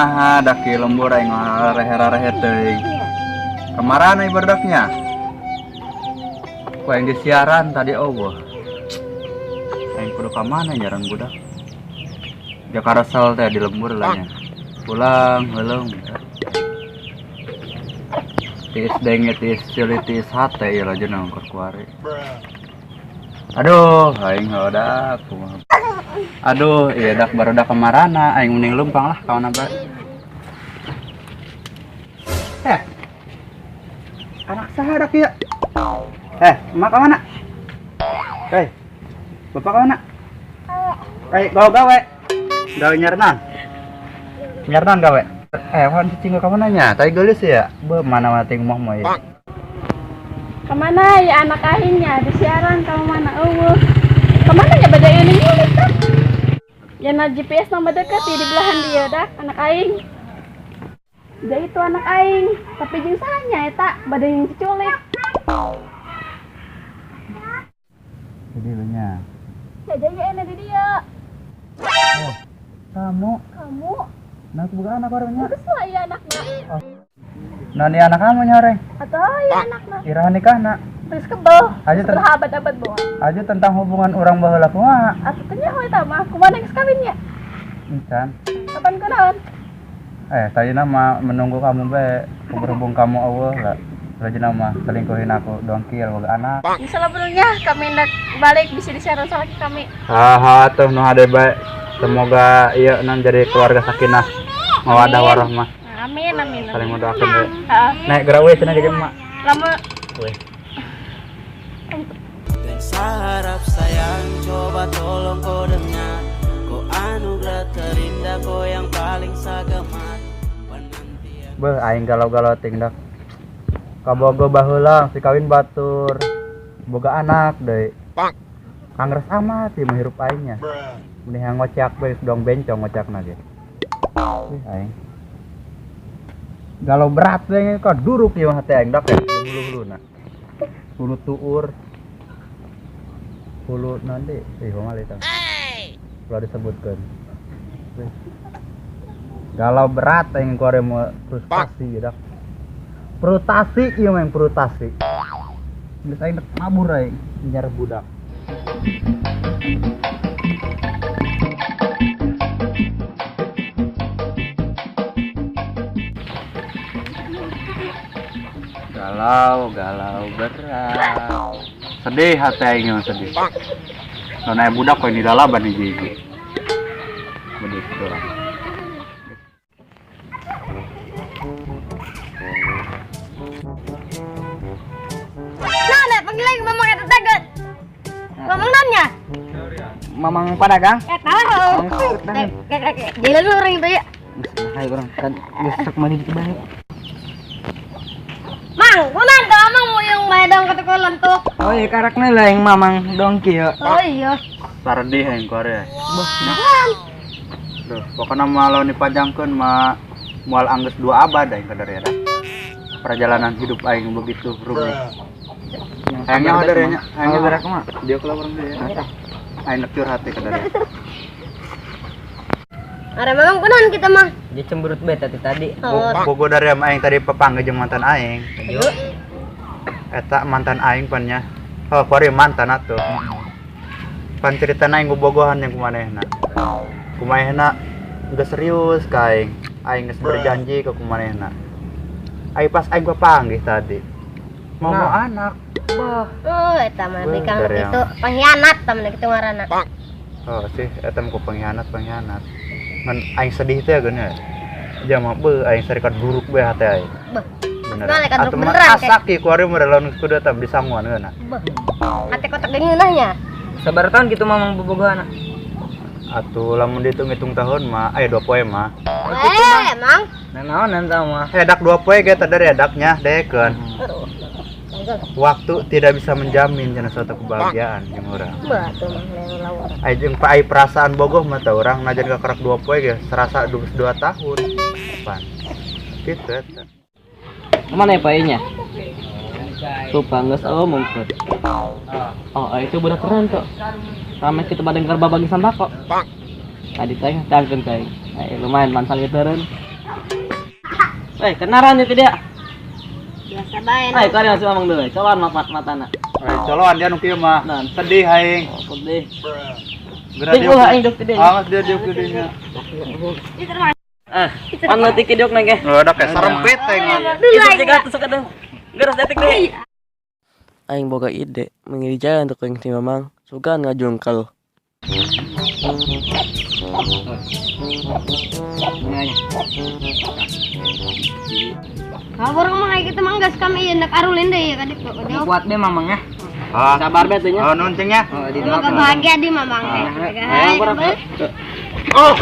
Nah, daki lembur aing rehe-rehe teuing. Kamarana ieu barodaknya? Ku aing di siaran tadi eueuh. Aing kudu ka mana nyaran budak? Jakarta teh di lembur lah nya. Pulang heuleung. Tiis denge tiis ceuli tiis hate ieu lajeng keur kuari. Aduh, aing heudak kumaha. Aduh, iya dak barudak kamarana aing mending lumpang lah kawana bae. Eh. Anak saha dak ieu? Eh, emak ka mana? Hei. Bapak ka mana? Eh, gawe gawe. Gawe nyarenan. Nyarenan gawe. Eh, wan cicing ka mana nya? Tai geulis ya? Be mana mana ting moh moh ya. Kemana ya anak aingnya di siaran kamu mana eueuh. Kemana ya beda ini nyulik dah. Ya na GPS nomor dekat di belahan dia dah anak aing. Dia itu anak aing, tapi jeung sahanya eta bade yang diculik. Jadi lu nya. Ya jadi ini di dia. Oh, kamu. Kamu. Nah, aku bukan anak orangnya. Terus lah ya anaknya. Oh. Nah, ini anak kamu nyoreng. Atau ya anaknya. Iraha nikah nak. Terus kebel. Aja abad-abad bawa. Aja tentang hubungan orang baheula kumaha. Atuh teh nyaho eta mah, kumaha geus kawinnya? Encan. Kapan kunaon? Eh, tadi nama menunggu kamu bae, berhubung kamu eueuh lah. Lagi nama selingkuhin aku dongkil boga anak. Insyaallah belumnya kami nak balik bisa disiaran sama kami. Haha tuh nu hade bae. Semoga ieu nan jadi keluarga sakinah mawadah warahmah. Amin amin. Saling mendoakan we. Heeh. Nek geura we cenah jeung emak. Lama we. Dan harap sayang coba tolong kau dengar. Kau anugerah terindah kau yang paling sagemar. Penantian. Beuh aing galau-galau ting dak. Kabogo baheula si kawin batur. Boga anak deui. Kangres amat ieu mah hirup aingnya. Mending ngocak bae dong bencong ngocakna ge. Ih aing. Galau berat we kok duruk ieu mah hate aing dak ya hulu-huluna. Hulu tuur. Hulu nanti ih kumaha eta. Kalau disebutkeun. Galau berat aing kuari mau frustasi dak. Frustasi ieu mah yang frustasi. Geus aing dek mabur aing nyar budak. Galau, galau berat. Sedih hati aing mah sedih. Nona aya budak kok ini dalaban hiji-hiji. Begitu lah. Nah, nah, panggil lagi mamang eta teget. Mamang nanya. Mamang padagang? Tahu. Gila lu orang itu ya. Hai orang kan geus sok mandi di balik. Mang, kunan ka mamang mo yung maedang katukulan tuh. Oh iya karakna lah yang mamang dongki ya. Oh iya. Sardih yang kore. Duh, pokoknya mah lamun dipanjangkeun mah moal anggeus 2 abad aing kadar ya. Perjalanan hidup aing begitu rumit. Aingnya ada nya, aingnya berak mah. Dia keluar orang dia. Aing nek curhat teh kadar ya. Ada mamang kunan kita mah. Dia cemberut bae tadi tadi. Oh. Bogo dari sama aing tadi pepanggih jeung mantan aing. Eta mantan aing pan nya. Oh, kuari mantan atuh. Pan ceritana aing bobogohan jeung kumanehna. Kumanehna geus serius ka aing. Aing geus berjanji ke kumanehna. Aing pas aing papanggih tadi. Mau Nah. anak. Bah. Oh, eta mah Beuh, bikang dari itu pengkhianat temen kitu ngaranna. Oh sih, eta mah ku pengkhianat, pengkhianat. Ngan aing sedih teh geuna. Jama beuh aing serikat buruk bae hate aing. Beuh. Beneran. Nah, lekat Atuh mah beneran, kayak. asak ieu kuari mah lamun kudu eta disanguan geuna. Beuh. Hate kotak geungeunahnya. Sabar tahun gitu mamang bobogohan. Atuh lamun dihitung-hitung tahun mah aya 2 poe mah. Eh, emang. Nah, naonan tah mah. Hedak 2 poe ge teh dari hedaknya dekeun. Waktu tidak bisa menjamin cenah suatu kebahagiaan jeung urang. Beuh, atuh mah leung lawar. Ai jeung ai perasaan bogoh mah teh urang najan kakerak 2 poe ge serasa 2 tahun. Pan. Kitu eta. Kemana ya Pak nya? Tuh bangga oh mungkin. Oh itu budak keren tuh. Ramai kita badan kerba bagi sembako. Tadi saya tangken teh. Lumayan mansal gitureun. Eh, kenaran itu dia. Biasa bae. Ay, kau masih mamang dulu. Coba mat matana. Eh, coloan dia nu kieu mah. Nah. Sedih aing. Oh, sedih. Geura Ting ulah aing dok tadi. Ah, dia diuk dinya. Ah, pan leutik diuk nang ge. Lo ada kayak serempit aing mah. Itu 300 kadang. Geus detik deh. Aing boga ide mengiri jalan untuk aing si mamang. Sugan ngajungkel. Kalau orang mah kayak gitu mah geus kami ieu nek arulin deui ka ditu. Kuat deh mamang ya. Ah, Sabar be tuh nya. Oh, nuhun cing nya. Oh, di Semoga bahagia di mamang teh. Ayo, Hai, Oh.